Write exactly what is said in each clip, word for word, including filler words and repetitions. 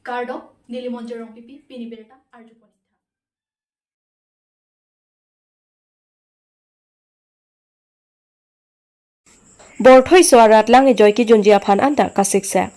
Kardom, neli Monjir Rongpipi, pini birta arjupon-ik tha. Borthoiso arat lang ejoi kejunji aphan anta kasiksak.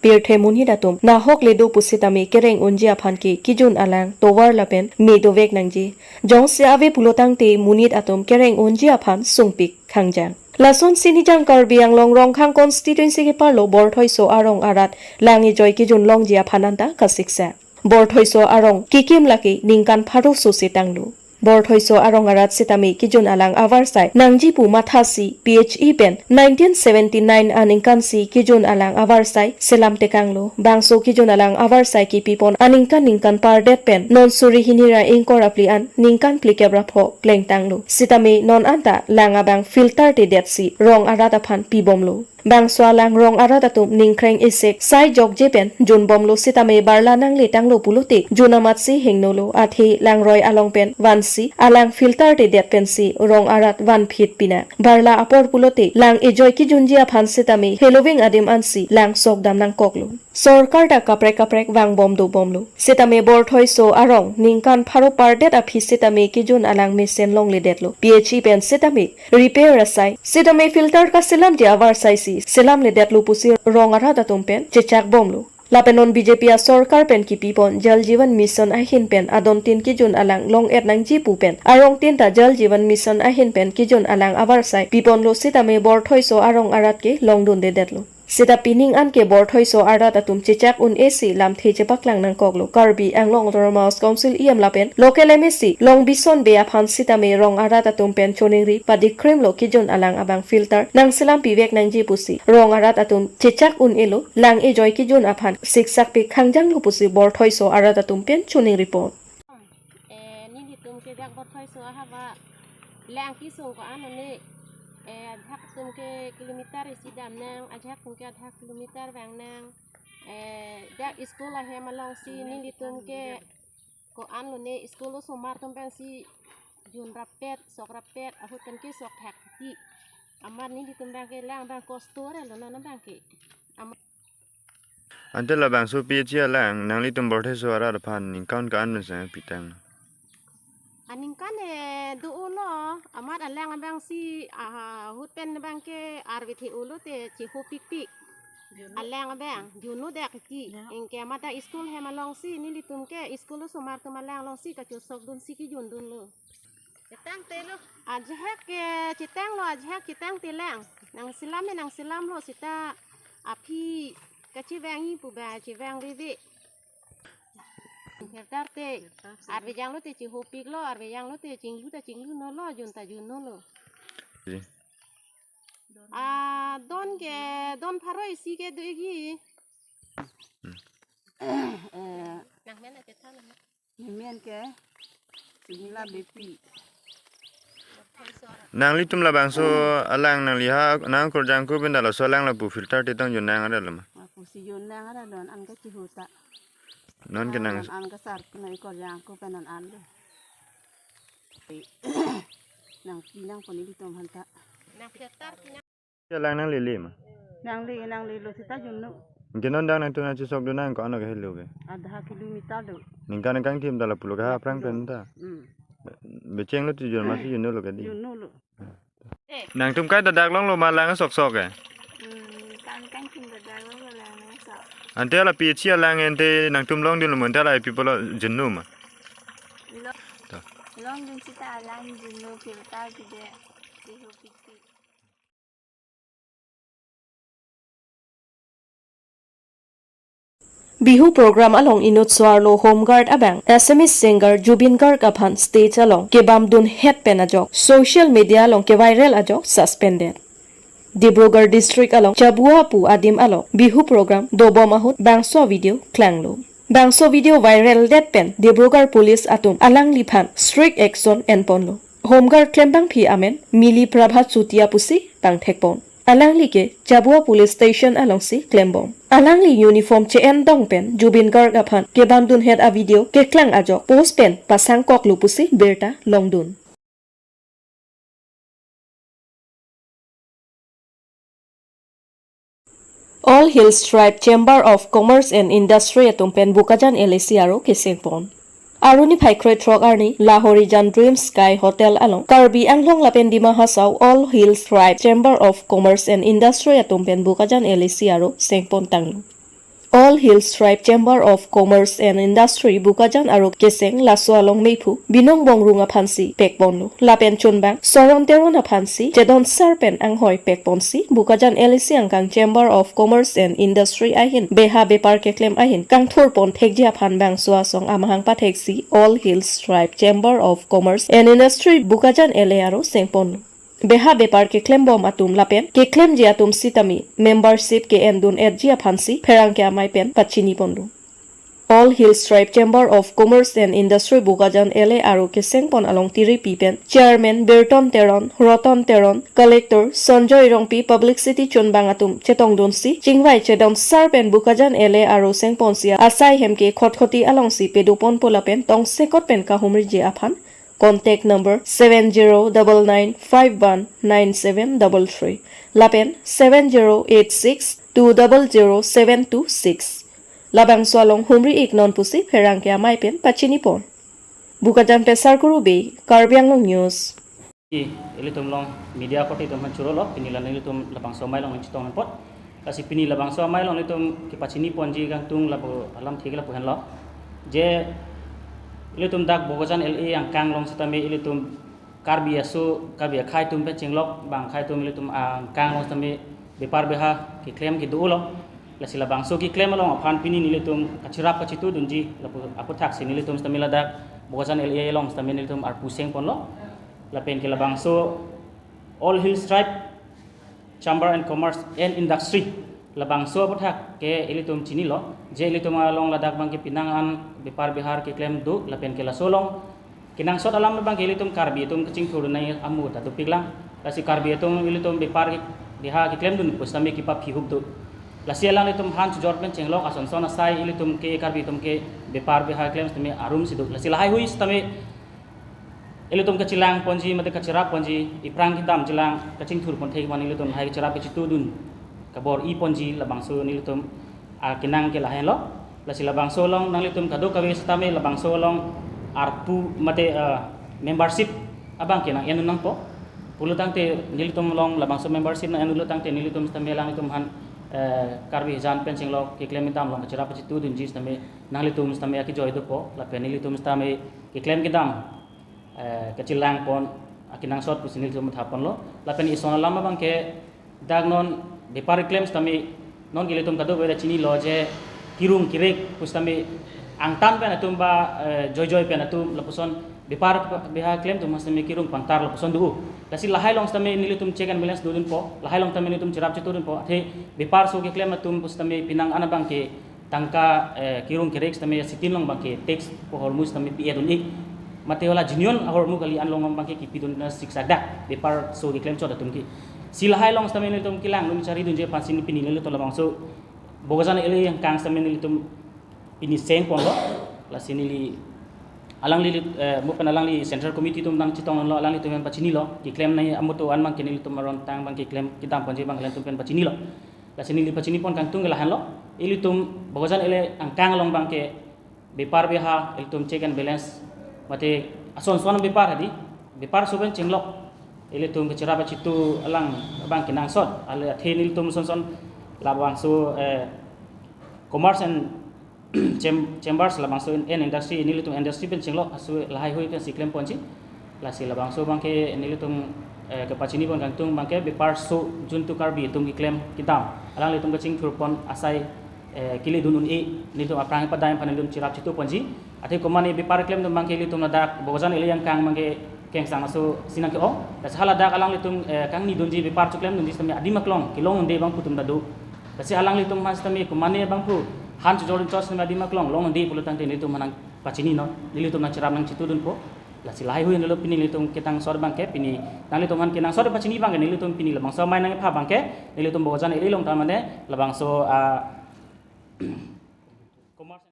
Pirthe monit atum nahok le do pusitame kereng unji aphan ke kejun alang tovar lapen me dovek nangji. Jongsi ave pulotangte monit atum kereng unji aphan sungpik khangjang. Lasonsi Nijang Karbi Anglong Rongkhang constituency keparlo Borthoiso arong arat lang ejoi kejun longji aphan anta kasiksak. Borthoiso arong kekim lake ningkan pharo sose tanglo. Borthoiso arong arat sitame kejun alang avarsai nangji pu mathasi P H E pen nineteen seventy-nine aningkansi kejun alang avarsai selam tekanglo. Bangso kejun alang avarsai kepipon aningkan ningkan pardet pen non suri hini ra ingkoi ra phli an ningkan phlikep ra pho plengtanglo. Sitame non anta lang abang filter tedetsi rong arat aphan pibomlo. Bangso alang rong arat atum ningkreng esek sai jokje pen junbomlo sitame barla nangletanglo pulote jun amatsi hengnolo, athe langroi along pen vansi alang filter tedet pensi rong arat vanphit pina. Barla apor pulote lang ejoi kejunji aphan sitame heloving adim ansi lang sokdam nangkoklo. Sorkar ta kaprek kaprek vangbom dobomlo. Sitame Borthoiso arong ningkan pharo pardet aphi sitame kejun alang mesen longledetlo. P H E pen sitame repair asai sitame filter kaselamji avarsaisi selamledetlo pusi rong arat atum pen chechakbomlo. Lapen non B J P asorkar pen kepipon Jal Jeevan Mission ahin pen adon tin kejun alang long-et nangji pu pen arong tin ta Jal Jeevan Mission ahin pen kejun alang avarsai piponlo sitame Borthoiso arong arat ke longdundedetlo. Sita pining anke Borthoiso arat atum chechak un-esi lamthe chepaklang nangkoklo. Karbi Anglong Autonomous Council E M lapen local M A C Longbison Bey aphan sitame rong arat atum pen choningri padikrimlo kejun alang abang filter nangselam pivek nangji pusi rong arat atum chechak un-elo, lang ejoi kejun aphan siksak pik khangjanglo pusi Borthoiso arat atum pen choningripon. Eh, nelitum ke dak Borthoiso ahaba lang kesung ko-an lone, eh, ajahak atum ke kilometer isi damnang, ajahak atum ke adha kilometer vangnang. Eh, dak school ahem alongsi nelitum ke ko-an lone school osomar atum pensi jun rappet, sok rappet, ahut pen ke sok thak ti. Amat nelitum abang ke lang abang kosto re lo non abang ke. Amat Ante labangso P H E alang nanglitum Borthoiso arat aphan ningkan ko-an pen sang pitang? Aningkan e do-olo, amat alang abangsi, ah, ahut pen abang ke arve the-olo te chihopikpik. Alang abang, junno dak ki. Ya. Anke amat ta school hem alongsi, nelitum ke school osomar atum alang alongsi kachosokdunsi kejundunlo. Chetangtelo. Ajahak ke chetanglo, ajahak chetangte lang. Nangselam e nangselamlo sita aphi kachevangji pu ba chevangveve. Filter te arve janglo te chihopiklo, arve janglo te chinglu ta chinglunolo, jun ta junnolo. Ji. Ah, don ke, don pharo isi ke do-ikji. Hmm. Eh, Nang men ake than. Nemen ke Singla Bepi. Nanglitum labangso alang nangliha nangkorjangko pen da laso alang lapu filter te tong junnang arat lo ma? Lapusi junnang arat lo, an kachihuta. Non ke nang an kasar na ikorjangko pen an an lo. Nangpi nangpo nelitum aphanta. Nang filter pi nang. Alang nanglele ma? Nangle, nanglelo sita junno. Anke non dak nangtum nangchesokdun nang ko-an lo ke helo ke? Adha kilometer do. Ningkan ningkan tim ta lapulo ke ha aphrang pen ta. Hmm. Bechenglo ti jun masi junnolo ke di. Junnolo. Nangtum kai ta dak longlo ma lang soksok ke? Hmm, ningkan ningkan tim ta dak longlo lang sok. Ante la P H E alang ante nangtum longdunlo ma ante la ipi pulo junno ma? Lo. To. Longdun sita alang junno filter pide. Siho pipik. Bihu program along inut so-arlo Home Guard abang Assamese singer Zubeen Garg aphan stage along kebamdunhet pen ajok social media along keviral ajok suspended. Dibrugarh district along Chabua pu adim along Bihu program dobom ahut bangso video klanglo. Bangso video viral det pen Dibrugarh police atum alangliphan strict action enponlo. Home Guard klembangpi amen Mili Prabhat Chutia pusi pangthekpon. Alangli ke Chabua Police Station alongsi klembom. Alangli uniform che-en dong pen Zubeen Garg aphan kebamdunhet a-video keklang ajok post pen pasangkoklo pusi birta longdun. All Hills Tribe Chamber of Commerce and Industry atum pen Bokajan L A C aro keseng pon. Arni phai krethrok arni Lahorijan Dream Sky Hotel along Karbi Anglong lapen Dima Hasao All Hills Tribe Chamber of Commerce and Industry atum pen Bokajan L A C aro seng pon tanglo. All Hills Tribe Chamber of Commerce and Industry Bokajan aro keseng laso along mephu Binong Bongrung aphansi pek ponlo. Lapen chunbang Soron Teron aphansi chedon sar pen anghoi pek ponsi Bokajan L A C angkang Chamber of Commerce and Industry ahin beha bepar keklem ahin kangthur pon thekji aphan bangso asong amahang patheksi All Hills Tribe Chamber of Commerce and Industry Bokajan L A aro seng ponlo. Beha bepar keklem bom atum lapen keklemji atum sitame membership ke-en dun etji aphansi pherangke amei pen pachini ponlo. All Hills Tribe Chamber of Commerce and Industry Bokajan L A aro keseng pon along tiripi pen Chairman Birton Teron, Roton Teron, Collector Sanjoy Rongpi, Publicity chunbang atum chetong dunsi chingvai chedon sar pen Bokajan L A aro seng ponsi asai hem ke khotkhoti alongsi pedo ponpo lapen tongsekot pen kahumriji aphan contact number seven zero double nine five one nine seven double three lapen seven zero eight six two double zero seven two six. Labangso along humri ik non pusi pherangke amei pen pachini pon. Bokajan pen Sarkuru Bey, Karbi Anglong News. I, ilitum along media korte atum aphan churolo, pini la nelitum labangso amei along chetong apot. Lasi pini labangso amei along ilitum kepachini ponji kangtung lapu alamthe ke lapu henlo. Je ilitum dak Bokajan L A angkang along sitame ilitum Karbi aso, Karbi akhei atum pen chenglok, bang akhei atum ilitum angkang along sitame bepar beha keklem kedo-olo. Lasi labangso keklem along aphan pini nelitum kachirap kachitu dunji lapu aputhaksi nelitum sitame ladak Bokajan L A along sitame nelitum arpu seng ponlo. Lapen ke labangso All Hills Tribe Chamber and Commerce and Industry labangso aputhak ke ilitum chinilo, je ilitum along ladak abang ke penang an bepar bihar keklem do, lapen ke laso along kenangsot alam abang ke ilitum Karbi atum kachingthur nai amu ta dopiklang. Lasi Karbi atum ilitum bepar ke, biha keklem dun pusitame kepaphi hup do. Lasi alanglitum han chojor pen chenglok ason son asai ilitum ke Karbi atum ke bepar biha keklem sitame arum si do. Lasi lahai hui sitame ilitum kachelang ponji mate kachirap ponji, iphrang kedam chelang kachingthur pon thek man ilitum lahai kachirap kachitu dun kabor-i ponji labangso nelitum akenang ke lahenlo. Lasi labangso along nanglitum kadokave sitame labangso along arpu mate, eh, membership abang ke nang-en un nangpo. Pulotangte nelitum along labangso membership nang-en un pulotangte nelitum sitame alanglitum han, eh, Karbi jan pen chenglok keklem kedam along kachirap kachitu dunji sitame nanglitum sitame akejoi dopo lapen nelitum sitame keklem kedam, eh, kachelang pon akenangsot pusi nelitum matha ponlo. Lapen ison alam abang ke dak non bepar keklem sitame non ke ilitum kadokave ta chinilo je kerung kerek pusitame angtan pen atum ba, eh, joijoi pen atum lapuson bepar biha keklem atum sitame kerung pangtar lapuson do. Lasi lahai along sitame nelitum check and balance do dunpo, lahai along sitame nelitum chirap chitu dunpo. Athe bepar so keklem atum pusitame penang an abang ke tangka, eh, kerung kerek sitame sitin along abang ke tax pu ahormu sitame pi-et un-e. Mate hala genuine ahormu kali an along abang ke kepi dun na siksa dak bepar so keklem chot atum ke. Si lahai along sitame nelitum kelang dun chari dunji aphansi pini nelitum labangso Bokajan L A angkang sitame nelitum pini seng ponlo. Lasi neli alangli, eh, mo pen alangli Central Committee atum nangchetonglo, alanglitum pen pachinilo. Keklem nai amutu an abang ke nelitum aron tang abang keklem kedam ponji abang alanglitum pen pachinilo. Lasi neli pachini pon kangtung ke lahenlo. Ilitum Bokajan L A angkang along abang ke bepar biha ilitum check and balance mate ason son bepar hadi bepar so pen chenglok ilitum kachirap kachitu alang abang kenangsot ale athe nelitum son son labangso, eh, commerce and cham-, chambers labangso in, in industry nelitum industry pen chenglok aso lahai hui pensi klem ponji. Lasi labangso abang ke nelitum, eh, kepachini pon kangtung abang ke bepar so juntu Karbi atum keklem kedam alanglitum kachingthur pon asai, eh, kele dun un-e nelitum aphrang padai aphan nelitum chirap chitu ponji. Athe komatne bepar keklem atum abang ke ilitum ladak Bokajan L A angkang abang ke kengsang aso si nangke-ong. Lasi haladak alanglitum, eh, kangni dunji bepar choklem dunji sitame adim aklong kelong un-e abang pu atum ta do. Lasi alanglitum aphan sitame komatne abang pu han chojor chot sitame adim aklong long un-e pulotangte nelitum aphan nangpachini non, nelitum nangchirap nangchitu dunpo. Lasi lahai hui nelitum pini nelitum kenangsot abang ke pini nanglitum aphan kenangsot pachini abang ke nelitum pini labangso amei nangkepha abang ke nelitum Bokajan L A along ta mane labangso, ah, commerce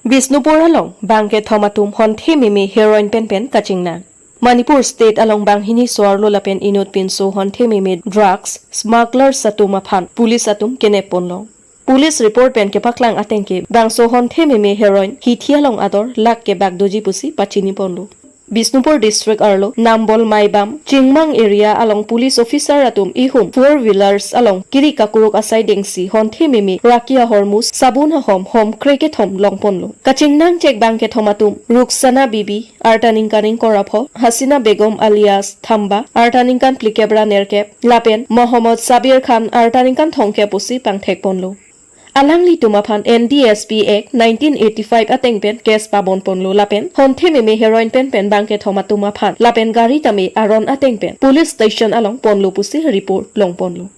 Bishnupur along bangkethom atum honthe meme heroin penpen kachingnang. Manipur State along banghini so-arlo lapen inut pinso honthe meme drugs smugglers atum aphan police atum kenep ponlong. Police report pen kepaklang ateng ke bangso honthe meme heroin hithi along ador lakh kebak doji pusi pachini ponlo. Bishnupur District arlo Nambol Maibam Chingmang area along police officer atum ihum four wheelers along kiri kakuruk asai dengsi honthe meme raki ahormus sabun ahom hom kre kethom long ponlo. Kachingnang chek bang kethom atum Ruksana Bibi, arta ningkan ingkoi ra pho, Hasina Begum alias Thamba, arta ningkan phlikep ra nerkep, lapen Mohammad Sabir Khan, arta ningkan thomkep pusi pangthek ponlo. Alanglitum aphan N D S P Act nineteen eighty-five ateng pen case pabon ponlo lapen honthe meme heroin pen pen bang kethom atum aphan lapen gari tame aron ateng pen police station along ponlo pusi report long ponlo.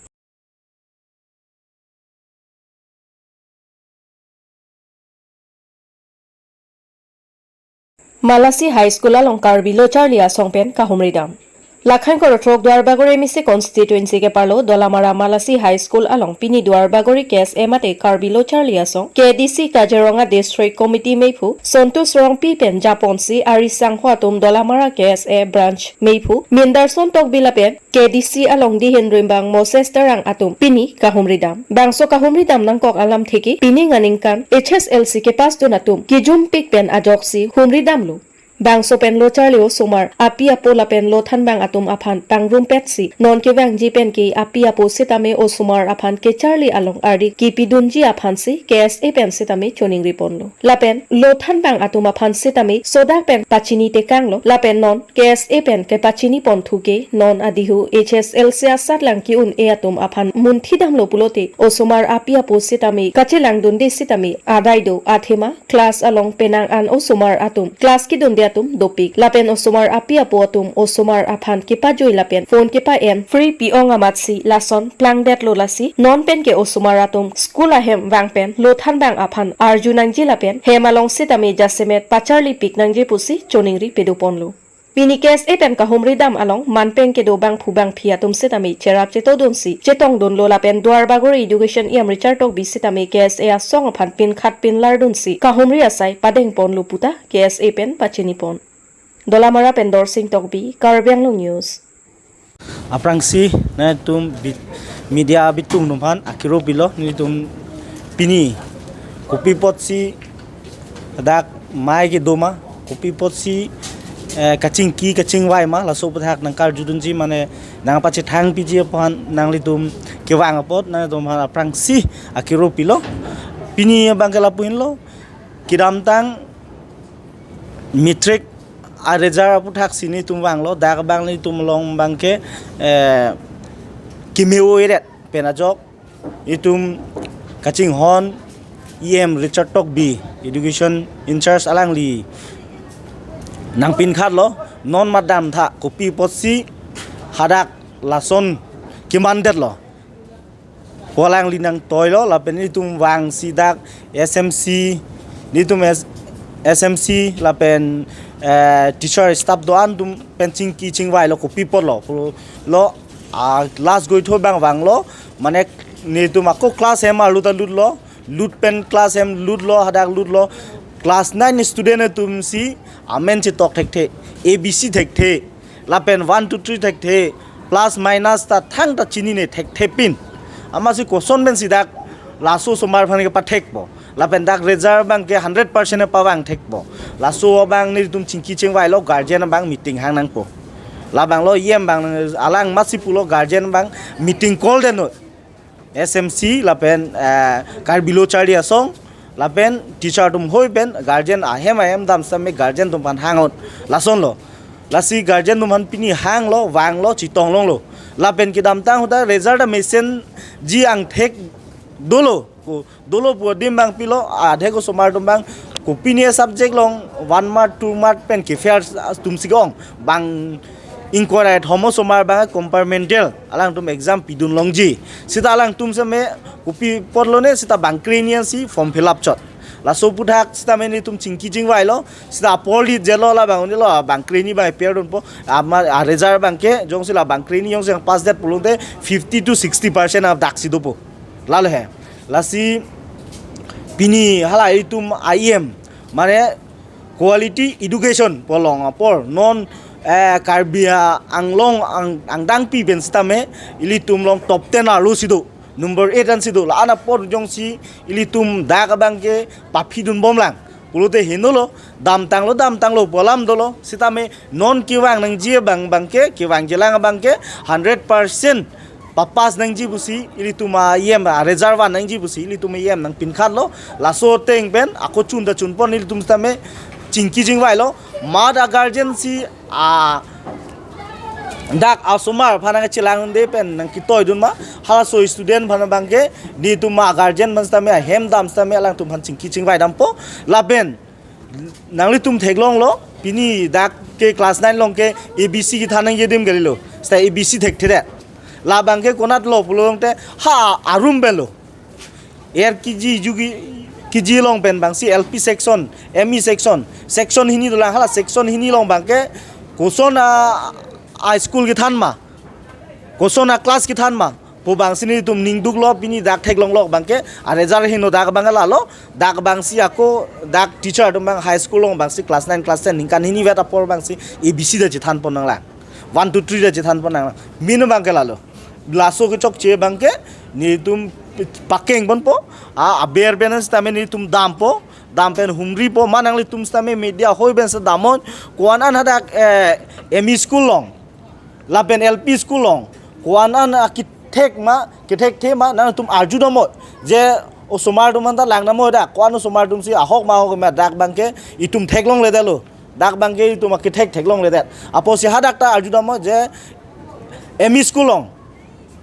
Malasi High School along Karbi Lo Charli Asong pen kahumri dam. Lakhan korotrok Duarbagori M A C constituency keparlo Dolamara Malasi High School along pini Duarbagori K S A mate Karbi Lo Charli Asong, K D C Kaziranga District Committee meiphu Sontus Rongpi pen japonsi ari sangho atum Dolamara K S A branch meiphu Mindarson Tokbi lapen K D C along dihin rimbang Moses Terang atum pini kahumri dam. Bangso kahumri dam nangkok alamthe ke pining aningkan H S L C kepass dun atum kijumpik pen ajoksi humri damlo. Bangso pen Lo Charli osomar api apo lapen Lo Thanbang atum aphan pangrumpetsi non kevangji pen ke api apo sitame osomar aphan kecharli along ardi kipidunji aphansi K S A pen sitame choningri ponlo. Lapen Lo Thanbang atum aphan sitame sodak pen pachini tekanglo. Lapen non K S A pen kepachini ponthu ke non adihu H S L C asatlang ki-un-e atum aphan munthi damlo pulote osomar api apo sitame kachelang dunde sitame adai do athema class along penang an osomar atum class kidunde atum dopik. Lapen osomar api apo atum osomar aphan kepajoi lapen phone kepa-en free pi-ong amatsi lason plangdetlo, lasi non pen ke osomar atum school ahem vang pen Lo Thanbang aphan arju nangji lapen hem along sitame jasemet pacharlipik nangji pusi choningri pedo ponlo. Pini K S A pen kahumri dam along manpeng kedo bangphu bangphi atum sitame cherap chetodunsi chetongdunlo lapen Duarbagori Education E M Richard Tokbi sitame K S A asong aphan pinkhat pinlar dunsi kahumri asai padeng ponlo puta K S A pen pachini pon. Dolamara pen Dorsing Tokbi, Karbi Anglong News. Aphrangsi nangtum bit-, media bitung atum aphan akiro pilo, nelitum pini kopi apotsi dak mai kedo ma, kopi apotsi, eh, kachingki kachingvai ma, laso aputhak nangkarjudunji mane nangpachethang piji aphan nanglitum kevang apot nangtum aphan aphrangsi akiro pilo. Pini abang ke lapu-inlo, kedamtang matric a-result aputhak si nelitum vanglo, dak abang nelitum along abang ke, eh, keme-o-edet pen ajok itum kachinghon E M Richard Tokbi, education in-charge, alangli nangpinkhatlo, non madam tha kopi apotsi hadak lason kemandetlo. Ko alangli nangtoilo, lapen nelitum vangsi dak S M C, nelitum S-, S M C lapen, eh, teacher staff do-an atum pen chingki chingvailo, kopi apotlo pulo, ah, last goitho abang vanglo, mane nelitum ako class hem arlu ta lutlo, lut pen class hem lutlo, hadak lutlo, class nine student atumsi amen chetok thekthe, A B C thekthe, lapen one two three thekthe, plus minus ta thangta chinine thekthe pin. Amatsi koson pensi dak laso osomar aphan kepathekpo. Lapen dak result abang ke hundred percent pavang thekpo. Laso abang nelitum chingki chingvailo, guardian abang meeting hang nangpo. Labanglo E M abang alang amatsi pulo guardian abang meeting call detnon. S M C lapen, eh, Karbi Lo Charli Asong lapen teacher atum hoi pen guardian ahem ahem dam sitame guardian atum aphan hang-ot. Lasonlo. Lasi guardian atum aphan pini hanglo, vanglo, chetong longlo. Lapen kedamtang ahut ta result amesenji angthek dolo. Ko dolo pu adim abang pilo, adhek osomar atum abang kopine subject along one mark, two mark pen ke-fail atumsi ke-ong. Bang ingkoi ra kethom osomar abang compartmental alangtum exam pidun longji. Sita alangtum sitame kopi apotlone sita bangkre hini ansi form fill up chot. Laso aputhak sitame nelitum chingki chingvailo, sita apor lit jelo, labang unilo, bangkre hini abang appear dunpo, ama, a-result abang ke, jongsi la bangkre hini jongsi pass det pulote fifty to sixty percent adaksi dopo. Lalo he. Lasi pini hala itum E M, mane quality education pu along apor non Eh, Karbi Anglong ang, angdengpi pen sitame ilitum along top ten arlo si do, number eight an si do. La-an apor jongsi ilitum dak abang ke paphidun bomlang pulote heno lo, damtanglo, damtanglo pu alam dolo. Sitame non kevang nangji abang abang ke, kevangjilang abang ke hundred percent papass nangji pusi ilitum a-E M, a-result van nangji pusi ilitum E M nangpinkhatlo. Laso ateng pen ako chun ta chunpon, ilitum sitame chingki chingvailo. Mat a-guardian si a dak asomar aphan nangchelangdunde pen nangketoidun ma, halaso student aphan abang ke nelitum a-guardian aphan sitame, ahem dam sitame alangtum aphan chingki chingvai dampo. Lapen nanglitum theklonglo, pini dak ke class nine along ke A B C kethan nangji adim kalilo. Sita A B C thekthedet. La abang ke konatlo pulote ha a-room pen lo. Air K G, U K G along pen abang si L P section, M E section, section hini dolang, hala section hini along abang ke koson a, a-school kethan ma, koson a-class kethan ma pu abang si nelitum ningduklo. Pini dak theklonglo abang ke, a-result heno dak abang ke lalo, dak abang si ako dak teacher atum abang high school along abang si class nine, class ten ningkan hini vet apor abang si A B C ta chethanpon nanglang, one, two, three ta chethanpon nanglang. Min abang ke lalo. Laso kechokche abang ke nelitum pakengponpo, a, aber pen sitame nelitum dampo, dam pen humripo, ma nanglitum sitame media hoi pen si damnon, ko-an an hadak, eh, M E school along lapen L P school along ko-an an akethek ma, kethekthe ma, nangtum arjudamnon. Je osomar atum anta langdamnon dak, ko-an osomar atum si ahok ma ahok ma, dak abang ke itum theklongledetlo. Dak abang ke itum akethek theklongledet. Apotsi hadak ta arjudamnon je M E school along,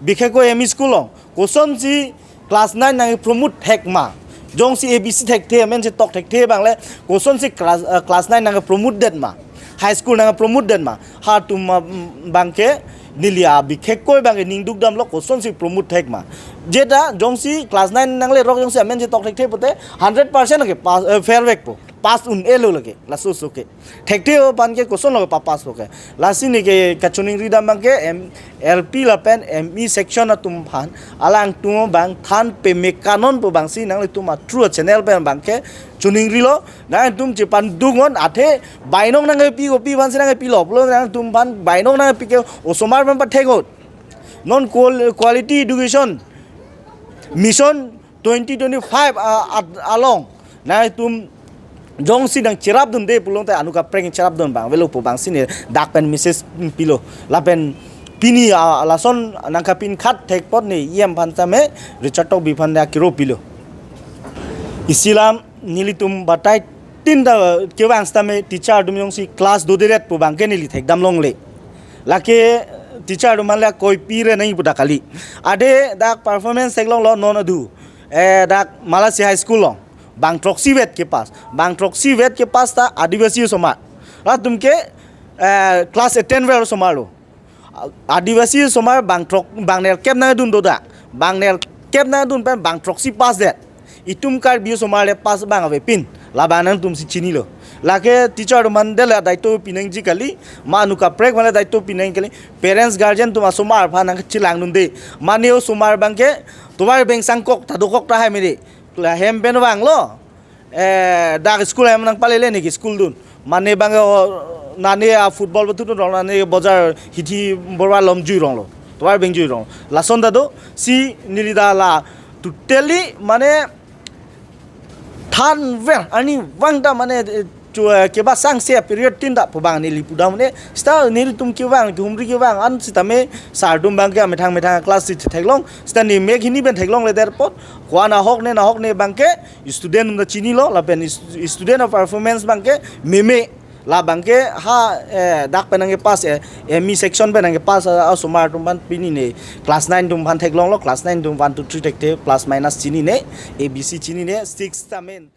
bikhekoi M E school along kosonsi class nine nangpromote thek ma? Jongsi A B C thekthe, amen chetok thekthe abang le, kosonsi class, eh, class nine nangpromote det ma? High school nangpromote det ma? Halatum, mm, abang ke neli a bikhekoi abang ke ningdukdamlo, kosonsi promote thek ma? Jeta jongsi class nine nanglerok jongsi amen chetok thekthe pote hundred percent ke pass, eh, fail vekpo, pass un-elo lake, laso so ke. Thekthe aphan ke kosonlo papasspo ke? Lasi neli ke kachiningridam abang ke M, L P lapen M E section atum aphan, alangtum abang than peme kannon pu abang si nanglitum a-through channel pen abang ke chiningrilo. Nangtum chepanduknon, athe bainong nangkepi, kopi aphan si nangkepilo pulo, nangtum aphan bainong nangkepi ke osomar aphan patheknon. Non qual-, quality education mission twenty twenty-five a, a, along nangtum jongsi nangcherapdunde pulote anut kaprek cherapdun abang avelo pu abang si neli dak pen message pilo. Lapen pini, a, lason nangkapinkhat thek apot neli E M aphan sitame, Richard Tokbi aphan neli akiro pilo. Isi alam nelitum batai tin ta kevang sitame teacher atum jongsi class dodedet pu abang ke neli thekdam longle. Lake teacher atum aphan le koipi re nangji pu dak kali. Ade dak performance theklonglo non adu, eh, dak Malasi High School along bang throksi vet kepass. Bang throksi vet kepass ta Adivasi osomar. Latum ke, eh, class eight ten vet osomar lo. Adivasi osomar bang throk, bang nerkep nangdun dodak. Bang nerkep nangdun pen bang throksi pass det. Itum Karbi osomar le pass abang avepin. Labang nangtum si chinilo. Lake teacher atum aphan dela daito pinangji kali, ma anut kaprek aphan le daito pinang kali. Parents, guardian atum asomar aphan nangchelangdunde. Mane osomar abang ke tovar beng sangkok ta dokok tahai mede. Lahem pen vanglo. Eh, dak school hem nangpalele neke school dun. Mane abang ke, o, nane a-football batutun rong, nane bojar hithi borwa lom jui ronglo. Tovar beng jui rong. Lason ta do, si neli ta la totally mane thanver arnivang ta mane, eh, chu, eh, kebasangse period tin ta pu abang neli pudam ne. Sita nelitum kevang, humri kevang an sitame sir atum abang ke amethang methang class si theklong. Sita ne mek hini pen theklongledet apot, ko-an ahok ne, nahok ne abang ke student atum ta chinilo, lapen is-, student a-performance abang ke meme. Labang ke ha, eh, dak pen nangkepass, eh, M E section pen nangkepass, ah, osomar atum aphan pini ne class nine atum aphan theklonglo, class nine atum one, two, three thekthe, plus minus chinine, A B C chinine, six ta amen.